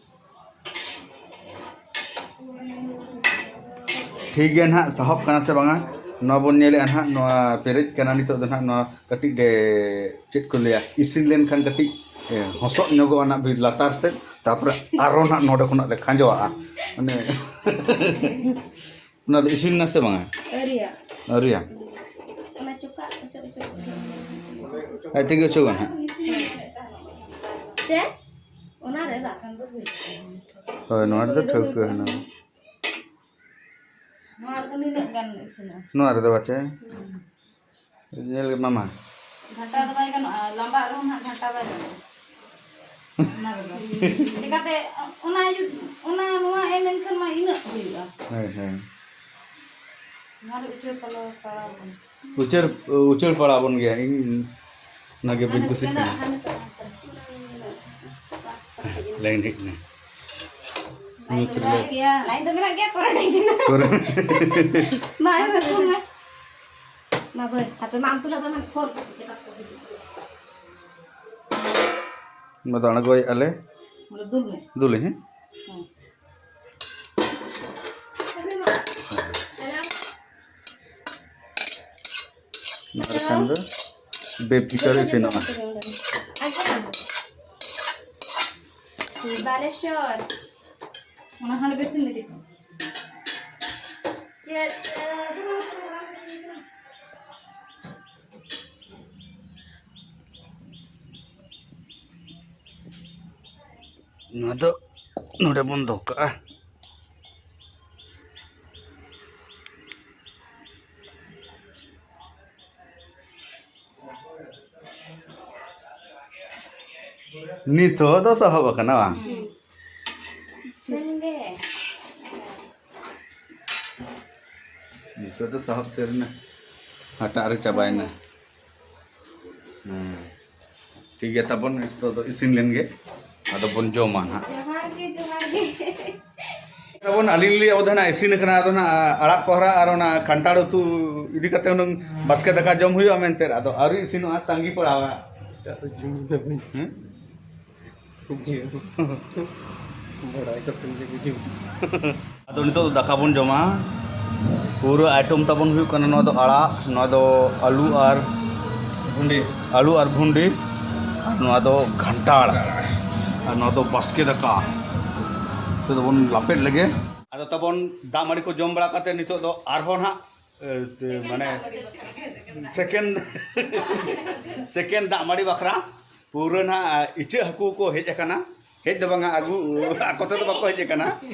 ᱴᱷᱤᱠ ᱜᱮᱭᱟ ᱱᱟᱦᱟᱜ, ᱥᱟᱦᱚᱵ ᱠᱟᱱᱟ ᱥᱮ ᱵᱟᱝᱟ, ᱱᱚᱣᱟ ᱵᱚᱱ ᱧᱮᱞᱮᱜᱼᱟ ᱱᱟᱦᱟᱜ᱾ ᱱᱚᱣᱟ ᱯᱮᱨᱮᱡ ᱠᱟᱱᱟ ᱱᱤᱛᱚᱜ ᱫᱚ ᱱᱟᱦᱟᱜ᱾ ᱱᱚᱣᱟ ᱠᱟᱹᱴᱤᱡ ᱞᱮ, ᱪᱮᱫ ᱠᱚ ᱞᱟᱹᱭᱟ, ᱤᱥᱤᱱ ᱞᱮᱱᱠᱷᱟᱱ ᱠᱟᱹᱴᱤᱡ, ᱮ, ᱦᱚᱸᱥᱚᱜ ᱧᱚᱜᱚᱜᱼᱟ ᱱᱟᱦᱟᱜ ᱵᱤᱨ ᱞᱟᱛᱟᱨ ᱥᱮᱫ, ᱛᱟᱨᱯᱚᱨᱮ ᱟᱨᱚ ᱱᱟᱦᱟᱜ ᱱᱚᱰᱮ ᱠᱷᱚᱱᱟᱜ ᱞᱮ ᱠᱷᱟᱸᱡᱚᱣᱟᱜᱼᱟ᱾ ᱢᱟᱱᱮ, ᱚᱱᱟ ᱫᱚ ᱤᱥᱤᱱ ᱱᱟ ᱥᱮ ᱵᱟᱝᱟ? ᱟᱹᱣᱨᱤᱭᱟ᱾ ᱟᱹᱣᱨᱤᱭᱟ? ᱚᱱᱟ ᱪᱚᱠᱟᱜ ᱚᱪᱚᱜ, ᱚᱪᱚᱜ᱾ ᱟᱡ ᱛᱮᱜᱮ ᱚᱪᱚᱜᱟ ᱱᱟᱦᱟᱜ᱾ ᱪᱮ? ᱚᱱᱟ ᱨᱮ ᱫᱟᱜ ᱠᱷᱟᱱ ᱫᱚ ᱦᱩᱭᱩᱜᱼᱟ᱾ ᱦᱳᱭ, ᱱᱚᱣᱟ ᱨᱮᱫᱚ ᱴᱷᱟᱹᱣᱠᱟᱹ ᱦᱮᱱᱟᱜᱼᱟ᱾ ᱱᱚᱣᱟ ᱨᱮᱫᱚ ᱱᱤᱱᱟᱹᱜ ᱜᱟᱱ ᱤᱥᱤᱱᱚᱜᱼᱟ᱾ ᱱᱚᱣᱟ ᱨᱮᱫᱚ ᱵᱟᱪᱮ? ᱦᱩᱸ᱾ ᱧᱮᱞ ᱜᱮ ᱢᱟᱢᱟ᱾ ᱜᱷᱟᱴᱟ ᱫᱚ ᱵᱟᱭ ᱜᱟᱱᱚᱜᱼᱟ, ᱞᱟᱢᱵᱟᱜ ᱨᱮᱦᱚᱸ ᱱᱟᱦᱟᱜ ᱜᱷᱟᱴᱟ ᱵᱟᱭ ᱜᱟᱱᱚᱜᱼᱟ᱾ ᱚᱱᱟ ᱨᱮᱫᱚ᱾ ᱪᱮᱠᱟᱛᱮ ᱚᱱᱟ ᱡᱩᱫ-, ᱚᱱᱟ ᱱᱚᱣᱟ ᱮᱢ ᱮᱱᱠᱷᱟᱱ ᱢᱟ ᱤᱱᱟᱹᱜ ᱦᱩᱭᱩᱜᱼᱟ᱾ ᱦᱳᱭ, ᱦᱳᱭ᱾ ᱱᱚᱣᱟ ᱫᱚ ᱩᱪᱟᱹᱲ ᱯᱟᱞᱟᱣ ᱯᱟᱲᱟᱣ ᱟᱠᱟᱱᱟ᱾ ᱩᱪᱟᱹᱲ, ᱩᱪᱟᱹᱲ ᱯᱟᱲᱟᱣ ᱟᱵᱚᱱ ᱜᱮᱭᱟ, ᱤᱧ ᱚᱱᱟᱜᱮ ᱵᱟᱹᱧ ᱠᱩᱥᱤᱜ ᱠᱟᱱᱟ᱾ ᱞᱟᱭᱤᱱ ᱦᱮᱡ ᱮᱱᱟ᱾ ᱧᱩᱛ ᱨᱮᱞᱮ ᱞᱟᱭᱤᱱ ᱫᱚ ᱢᱮᱱᱟᱜ ᱜᱮᱭᱟ, ᱯᱚᱨᱚᱴᱟ ᱤᱥᱤᱱᱟ᱾ ᱯᱚᱨᱚᱴᱟ᱾ ᱢᱟ, ᱟᱭᱳ, ᱥᱟᱹᱛᱩᱱ ᱢᱮ᱾ ᱢᱟ ᱵᱟᱹᱭ, ᱦᱟᱯᱮ ᱢᱟ, ᱟᱢ ᱛᱩᱞᱟᱹ ᱫᱚ ᱢᱟ ᱯᱷᱳᱱ ᱠᱟᱛᱮ ᱪᱮᱫᱟᱜ ᱠᱚ ᱦᱤᱡᱩᱜ ᱠᱟᱱᱟ? ᱚᱱᱟ ᱫᱚ ᱟᱬᱜᱚᱭᱮᱫᱼᱟ ᱞᱮ᱾ ᱚᱸᱰᱮ ᱫᱩᱞ ᱢᱮ᱾ ᱫᱩᱞᱟᱹᱧ, ᱦᱮᱸ? ᱦᱮᱸ᱾ ᱱᱚᱣᱟ ᱠᱷᱟᱱ ᱫᱚ ᱵᱮᱯᱷᱤᱠᱟᱨ ᱤᱥᱤᱱᱚᱜᱼᱟ᱾ ᱵᱟᱞᱮᱥᱚᱨ᱾ ᱚᱱᱟ ᱦᱚᱸ ᱵᱮᱥ ᱤᱧ ᱤᱫᱤ ᱠᱚᱣᱟ᱾ ᱪᱮᱫ, ᱮ, ᱱᱚᱣᱟ ᱫᱚ ᱱᱚᱰᱮ ᱵᱚᱱ ᱫᱚᱦᱚ ᱠᱟᱜᱼᱟ᱾ ᱱᱤᱛᱚᱜ ᱫᱚ ᱥᱟᱦᱚᱵ ᱟᱠᱟᱱᱟ ᱵᱟᱝ? ᱥᱮᱱ ᱜᱮ᱾ ᱱᱤᱛᱚᱜ ᱫᱚ ᱥᱟᱦᱚᱵ ᱩᱛᱟᱹᱨ ᱮᱱᱟ, ᱦᱟᱴᱟᱜ ᱨᱮ ᱪᱟᱵᱟᱭᱮᱱᱟ᱾ ᱦᱮᱸ, ᱴᱷᱤᱠ ᱜᱮᱭᱟ, ᱛᱟᱵᱚᱱ ᱱᱤᱛᱚᱜ ᱫᱚ ᱤᱥᱤᱱ ᱞᱮᱱ ᱜᱮ, ᱟᱫᱚ ᱵᱚᱱ ᱡᱚᱢᱟ ᱱᱟᱦᱟᱜ᱾ ᱡᱚᱦᱟᱨ ᱜᱮ, ᱡᱚᱦᱟᱨ ᱜᱮ᱾ ᱛᱟᱵᱚᱱ ᱟᱹᱞᱤᱧ ᱞᱤᱧ ᱟᱵᱚ ᱫᱚ ᱱᱟᱜ ᱤᱥᱤᱱ ᱟᱠᱟᱱᱟ, ᱟᱫᱚ ᱱᱟᱜ ᱟᱲᱟᱜ ᱠᱚᱦᱨᱟ ᱟᱨ ᱚᱱᱟ ᱠᱷᱟᱱᱴᱟᱲ ᱩᱛᱩ ᱤᱫᱤ ᱠᱟᱛᱮ ᱦᱩᱱᱟᱹᱝ ᱵᱟᱥᱠᱮ ᱫᱟᱠᱟ ᱡᱚᱢ ᱦᱩᱭᱩᱜᱼᱟ ᱢᱮᱱᱛᱮ, ᱟᱫᱚ ᱟᱹᱣᱨᱤ ᱤᱥᱤᱱᱚᱜᱼᱟ, ᱛᱟᱺᱜᱤ ᱯᱟᱲᱟᱣᱟ᱾ ᱦᱮᱸ? ᱵᱩᱡᱷᱟᱹᱣ᱾ ᱵᱟᱲᱟᱭ ᱠᱟᱛᱮ ᱜᱮ ᱵᱩᱡᱷᱟᱹᱣ᱾ ᱟᱫᱚ ᱱᱤᱛᱚᱜ ᱫᱚ ᱫᱟᱠᱟ ᱵᱚᱱ ᱡᱚᱢᱟ᱾ ᱯᱩᱨᱟᱹ item ᱛᱟᱵᱚᱱ ᱦᱩᱭᱩᱜ ᱠᱟᱱᱟ, ᱱᱚᱣᱟ ᱫᱚ ᱟᱲᱟᱜ, ᱱᱚᱣᱟ ᱫᱚ ᱟᱹᱞᱩ ᱟᱨ ᱵᱷᱩᱸᱰᱤ᱾ ᱟᱹᱞᱩ ᱟᱨ ᱵᱷᱩᱸᱰᱤ, ᱟᱨ ᱱᱚᱣᱟ ᱫᱚ ᱜᱷᱟᱱᱴᱟᱲ, ᱟᱨ ᱱᱚᱣᱟ ᱫᱚ ᱵᱟᱥᱠᱮ ᱫᱟᱠᱟ᱾ ᱱᱤᱛᱚᱜ ᱫᱚᱵᱚᱱ ᱞᱟᱯᱮᱫ ᱞᱮᱜᱮ᱾ ᱟᱫᱚ ᱛᱟᱵᱚᱱ ᱫᱟᱜ ᱢᱟᱹᱰᱤ ᱠᱚ ᱡᱚᱢ ᱵᱟᱲᱟ ᱠᱟᱛᱮ ᱱᱤᱛᱚᱜ ᱫᱚ ᱟᱨᱦᱚᱸ ᱱᱟᱦᱟᱜ ᱮ, ᱛᱮ, ᱢᱟᱱᱮ, second, second ᱫᱟᱜ ᱢᱟᱹᱰᱤ ᱵᱟᱠᱷᱨᱟ ᱯᱩᱨᱟᱹ ᱱᱟᱦᱟᱜ ᱤᱪᱟᱹᱜ ᱦᱟᱹᱠᱩ ᱠᱚ ᱦᱮᱡ ᱟᱠᱟᱱᱟ᱾ ᱦᱮᱡ ᱫᱚ ᱵᱟᱝᱟ, ᱟᱹᱜᱩ, ᱟᱠᱚ ᱛᱮᱫᱚ ᱵᱟᱠᱚ ᱦᱮᱡ ᱟᱠᱟᱱᱟ,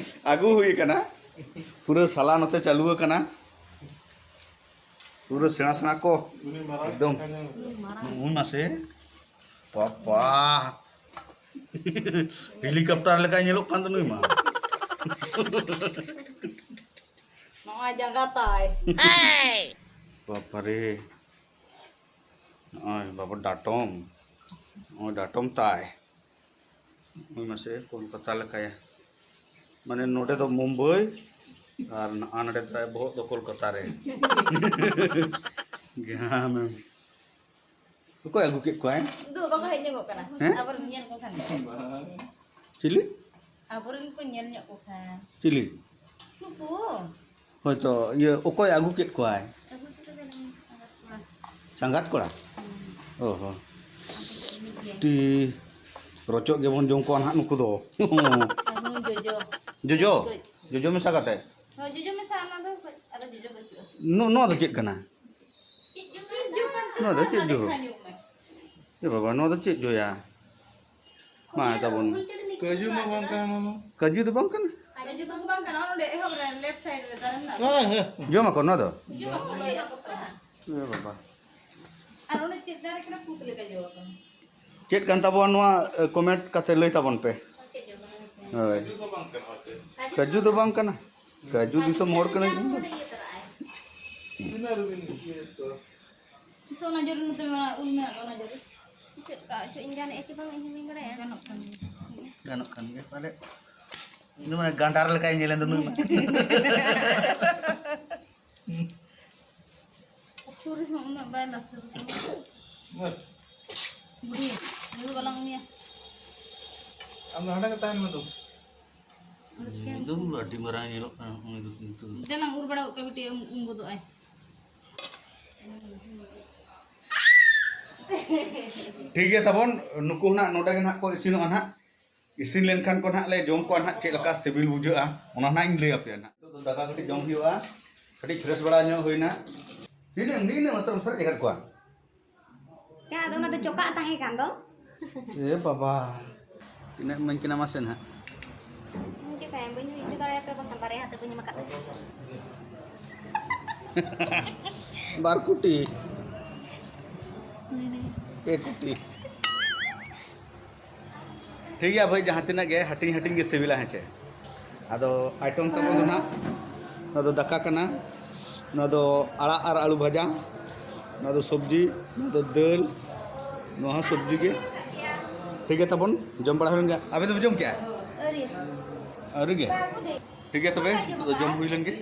ᱟᱹᱜᱩ ᱦᱩᱭ ᱟᱠᱟᱱᱟ᱾ ᱯᱩᱨᱟᱹ ᱥᱟᱞᱟ ᱱᱚᱛᱮ ᱪᱟᱹᱞᱩ ᱟᱠᱟᱱᱟ, ᱯᱩᱨᱟᱹ ᱥᱮᱬᱟ ᱥᱮᱬᱟ ᱠᱚ᱾ ᱮᱠᱫᱚᱢ᱾ ᱩᱱ ᱢᱟᱥᱮ, ᱵᱟᱯᱟ, helicopter ᱞᱮᱠᱟᱭ ᱧᱮᱞᱚᱜ ᱠᱟᱱ ᱫᱚ ᱱᱩᱭ ᱢᱟ᱾ ᱱᱚᱜᱼᱚᱭ ᱡᱟᱸᱜᱟ ᱛᱟᱭ᱾ ᱵᱟᱵᱟᱨᱮ᱾ ᱱᱚᱜᱼᱚᱭ ᱵᱟᱵᱟ ᱰᱟᱴᱚᱢ᱾ ᱱᱚᱜᱼᱚᱭ ᱰᱟᱴᱚᱢ ᱛᱟᱭ᱾ ᱱᱚᱜᱼᱚᱭ ᱢᱟᱥᱮ ᱠᱳᱞᱠᱟᱛᱟ ᱞᱮᱠᱟᱭᱟ᱾ ᱢᱟᱱᱮ ᱱᱚᱰᱮ ᱫᱚ ᱢᱩᱢᱵᱟᱭ ᱟᱨ ᱱᱚᱜᱼᱚ ᱱᱚᱰᱮ ᱫᱚ ᱵᱚᱦᱚᱜ ᱫᱚ ᱠᱳᱞᱠᱟᱛᱟ ᱨᱮ᱾ ᱜᱷᱟᱢᱮᱢ᱾ ᱚᱠᱚᱭ ᱟᱹᱜᱩ ᱠᱮᱫ ᱠᱚᱣᱟᱭ? ᱫᱩ ᱵᱟᱠᱚ ᱦᱮᱡ ᱧᱚᱜᱚᱜ ᱠᱟᱱᱟ᱾ ᱦᱮᱸ? ᱟᱵᱚᱨᱮᱱ ᱧᱮᱞ ᱠᱚ ᱠᱷᱟᱱ᱾ ᱪᱤᱞᱤ? ᱟᱵᱚᱨᱮᱱ ᱠᱚ ᱧᱮᱞ ᱧᱚᱜ ᱠᱚ ᱠᱷᱟᱱ᱾ ᱪᱤᱞᱤ? ᱱᱩᱠᱩ᱾ ᱦᱳᱭᱛᱚ, ᱤᱭᱟᱹ, ᱚᱠᱚᱭ ᱟᱹᱜᱩ ᱠᱮᱫ ᱠᱚᱣᱟᱭ? ᱟᱹᱜᱩ ᱠᱮᱫ ᱠᱚᱣᱟᱭ ᱥᱟᱸᱜᱟᱛ ᱠᱚᱲᱟ᱾ ᱥᱟᱸᱜᱟᱛ ᱠᱚᱲᱟ? ᱦᱩᱸ᱾ ᱚ ᱦᱚᱸ᱾ ᱟᱫᱚ ᱪᱮᱫ ᱮᱢ ᱞᱟᱹᱭᱟ? ᱴᱤ, ᱨᱚᱪᱚᱜ ᱜᱮᱵᱚᱱ ᱡᱚᱢ ᱠᱚᱣᱟ ᱱᱟᱦᱟᱜ ᱱᱩᱠᱩ ᱫᱚ᱾ ᱟᱨ ᱱᱩᱭ ᱡᱚᱡᱚ᱾ ᱡᱚᱡᱚ? ᱠᱟᱹᱡ᱾ ᱡᱚᱡᱚ ᱢᱮᱥᱟ ᱠᱟᱛᱮ? ᱦᱳᱭ, ᱡᱚᱡᱚ ᱢᱮᱥᱟ, ᱚᱱᱟ ᱫᱚ ᱠᱟᱹᱡ, ᱟᱫᱚ ᱡᱚᱡᱚ ᱵᱟᱹᱪᱩᱜᱼᱟ᱾ ᱱᱚ-, ᱱᱚᱣᱟ ᱫᱚ ᱪᱮᱫ ᱠᱟᱱᱟ? ᱪᱮᱫ ᱡᱚ ᱠᱟᱱ ᱪᱚ? ᱱᱚᱣᱟ ᱫᱚ ᱪᱮᱫ ᱡᱚ? ᱫᱮᱠᱷᱟ ᱧᱚᱜ ᱢᱮ᱾ ᱮ ᱵᱟᱵᱟ, ᱱᱚᱣᱟ ᱫᱚ ᱪᱮᱫ ᱡᱚᱭᱟ? ᱢᱟ ᱛᱟᱵᱚᱱ᱾ ᱠᱟᱹᱡᱩ ᱢᱟ ᱵᱟᱝ ᱠᱟᱱᱟ ᱱᱚᱣᱟ ᱢᱟ᱾ ᱠᱟᱹᱡᱩ ᱫᱚ ᱵᱟᱝ ᱠᱟᱱᱟ? ᱠᱟᱹᱡᱩ ᱫᱚ ᱵᱟᱝ ᱠᱟᱱᱟ, ᱚᱱᱟ ᱱᱚᱰᱮ ᱮᱦᱚᱵ ᱨᱮ left side ᱨᱮ ᱫᱟᱨᱮ ᱢᱮᱱᱟᱜᱼᱟ᱾ ᱦᱮᱸ, ᱦᱮᱸ᱾ ᱡᱚᱢ ᱟᱠᱚ ᱱᱚᱣᱟ ᱫᱚ? ᱡᱚᱢ ᱟᱠᱚ, ᱞᱟᱹᱭ ᱟᱠᱚ ᱠᱟᱱᱟ᱾ ᱮ ᱵᱟᱵᱟ᱾ ᱟᱨ ᱚᱸᱰᱮ ᱪᱮᱫ ᱫᱟᱨᱮ ᱠᱟᱱᱟ? ᱠᱩᱫ ᱞᱮᱠᱟ ᱡᱚ ᱟᱠᱟᱱᱟ᱾ ᱪᱮᱫ ᱠᱟᱱ ᱛᱟᱵᱚᱱᱟ ᱱᱚᱣᱟ? ᱠᱚᱢᱮᱱᱴ ᱠᱟᱛᱮ ᱞᱟᱹᱭ ᱛᱟᱵᱚᱱ ᱯᱮ᱾ ᱦᱳᱭ᱾ ᱠᱟᱹᱡᱩ ᱫᱚ ᱵᱟᱝ ᱠᱟᱱᱟ᱾ ᱠᱟᱹᱡᱩ ᱫᱤᱥᱚᱢ ᱦᱚᱲ ᱠᱟᱹᱱᱟᱹᱧ ᱤᱧ ᱫᱚ᱾ ᱛᱤᱥ ᱚᱱᱟ ᱡᱚᱨᱩ ᱱᱚᱛᱮ ᱢᱮᱱᱟᱜᱼᱟ, ᱩᱞ ᱢᱮᱱᱟᱜ ᱫᱚ ᱚᱱᱟ ᱡᱚᱨᱩ᱾ ᱪᱮᱫ ᱞᱮᱠᱟ ᱪᱚ ᱤᱧ ᱜᱟᱱᱮᱫᱼᱟ ᱪᱮ ᱵᱟᱝ, ᱤᱧ ᱦᱚᱸ ᱵᱟᱹᱧ ᱵᱟᱲᱟᱭᱟ᱾ ᱜᱟᱱᱚᱜ ᱠᱟᱱ ᱜᱮᱭᱟ᱾ ᱜᱟᱱᱚᱜ ᱠᱟᱱ ᱜᱮᱭᱟ ᱯᱟᱞᱮ᱾ ᱤᱧ ᱫᱚ ᱢᱟᱱᱮ ᱜᱟᱸᱰᱟᱨ ᱞᱮᱠᱟᱧ ᱧᱮᱞᱮᱱ ᱫᱚ ᱱᱩᱱᱟᱹᱜ᱾ ᱪᱷᱩᱨᱤ ᱦᱚᱸ ᱩᱱᱟᱹᱜ ᱵᱟᱭ ᱞᱟᱥᱮᱨ ᱠᱟᱱᱟ᱾ ᱵᱩᱰᱷᱤ, ᱱᱩᱭ ᱫᱚ ᱵᱟᱞᱟᱝ ᱩᱢᱮᱭᱟ᱾ ᱟᱢ ᱫᱚ ᱦᱟᱸᱰᱮ ᱜᱮ ᱛᱟᱦᱮᱱ ᱢᱮ ᱫᱩ᱾ ᱮᱠᱫᱚᱢ ᱟᱹᱰᱤ ᱢᱟᱨᱟᱝ ᱧᱮᱞᱚᱜ ᱠᱟᱱᱟ ᱩᱱᱤ ᱫᱚ ᱠᱤᱱᱛᱩ᱾ ᱫᱮᱞᱟᱝ ᱩᱨ ᱵᱟᱲᱟ ᱜᱚᱫ ᱠᱟᱜ ᱵᱤᱴᱤ, ᱩᱢ, ᱩᱢ ᱜᱚᱫᱚᱜ ᱟᱭ᱾ ᱴᱷᱤᱠ ᱜᱮᱭᱟ ᱛᱟᱵᱚᱱ, ᱱᱩᱠᱩ ᱱᱟᱜ ᱱᱚᱰᱮ ᱜᱮ ᱱᱟᱜ ᱠᱚ ᱤᱥᱤᱱᱚᱜᱼᱟ ᱱᱟᱜ᱾ ᱤᱥᱤᱱ ᱞᱮᱱᱠᱷᱟᱱ ᱠᱚ ᱱᱟᱜ ᱞᱮ ᱡᱚᱢ ᱠᱚᱣᱟ ᱱᱟᱜ, ᱪᱮᱫ ᱞᱮᱠᱟ ᱥᱤᱵᱤᱞ ᱵᱩᱡᱷᱟᱹᱜᱼᱟ, ᱚᱱᱟ ᱱᱟᱜ ᱤᱧ ᱞᱟᱹᱭ ᱟᱯᱮᱭᱟ ᱱᱟᱜ᱾ ᱱᱤᱛᱚᱜ ᱫᱚ ᱫᱟᱠᱟ ᱠᱟᱹᱴᱤᱡ ᱡᱚᱢ ᱦᱩᱭᱩᱜᱼᱟ, ᱠᱟᱹᱴᱤᱡ ᱯᱷᱨᱮᱥ ᱵᱟᱲᱟ ᱧᱚᱜ ᱦᱩᱭᱱᱟ᱾ ᱱᱤᱱᱟᱹᱜ, ᱱᱤᱱᱟᱹᱜ ᱢᱟᱛᱨᱚᱢ ᱥᱟᱨᱮᱡ ᱟᱠᱟᱫ ᱠᱚᱣᱟ᱾ ᱪᱮᱫ ᱟᱫᱚ ᱚᱱᱟ ᱫᱚ ᱪᱚᱠᱟᱜ ᱛᱟᱦᱮᱸ ᱠᱟᱱ ᱫᱚ᱾ ᱮ ᱵᱟᱵᱟ, ᱛᱤᱱᱟᱹᱜ ᱮᱢ ᱤᱢᱟᱹᱧ ᱠᱟᱱᱟ ᱢᱟᱥᱮ ᱱᱟᱦᱟᱜ? ᱤᱧ ᱪᱤᱠᱟᱹᱭᱟ, ᱵᱟᱹᱧ ᱦᱩᱭ ᱦᱚᱪᱚ ᱫᱟᱲᱮᱭᱟᱯᱮ ᱵᱟᱠᱷᱟᱱ ᱵᱟᱨᱭᱟ ᱦᱟᱛᱮ ᱵᱟᱹᱧ ᱮᱢ ᱟᱠᱟᱫ ᱯᱮ᱾ ᱵᱟᱨ ᱠᱳᱴᱤ᱾ ᱯᱮ ᱠᱳᱴᱤ᱾ ᱴᱷᱤᱠ ᱜᱮᱭᱟ ᱵᱷᱟᱹᱭ, ᱡᱟᱦᱟᱸ ᱛᱤᱱᱟᱹᱜ ᱜᱮ ᱦᱟᱹᱴᱤᱧ ᱦᱟᱹᱴᱤᱧ ᱜᱮ ᱥᱤᱵᱤᱞᱟ, ᱦᱮᱸ ᱪᱮ? ᱟᱫᱚ ᱟᱭᱴᱚᱢ ᱛᱟᱵᱚᱱ ᱫᱚ ᱱᱟᱦᱟᱜ, ᱱᱚᱣᱟ ᱫᱚ ᱫᱟᱠᱟ ᱠᱟᱱᱟ, ᱱᱚᱣᱟ ᱫᱚ ᱟᱲᱟᱜ ᱟᱨ ᱟᱹᱞᱩ ᱵᱷᱟᱡᱟ, ᱱᱚᱣᱟ ᱫᱚ ᱥᱚᱵᱽᱡᱤ, ᱱᱚᱣᱟ ᱫᱚ ᱫᱟᱹᱞ, ᱱᱚᱣᱟ ᱦᱚᱸ ᱥᱚᱵᱽᱡᱤ ᱜᱮ᱾ ᱴᱷᱤᱠ ᱜᱮᱭᱟ ᱛᱟᱵᱚᱱ, ᱡᱚᱢ ᱵᱟᱲᱟ ᱦᱩᱭ ᱞᱮᱱ ᱜᱮ᱾ ᱟᱯᱮ ᱫᱚᱯᱮ ᱡᱚᱢ ᱠᱮᱜᱼᱟ? ᱟᱹᱣᱨᱤ᱾ ᱟᱹᱣᱨᱤ ᱜᱮ? ᱴᱷᱤᱠ ᱜᱮᱭᱟ ᱛᱚᱵᱮ, ᱱᱤᱛᱚᱜ ᱫᱚ ᱡᱚᱢ ᱦᱩᱭ ᱞᱮᱱ ᱜᱮ᱾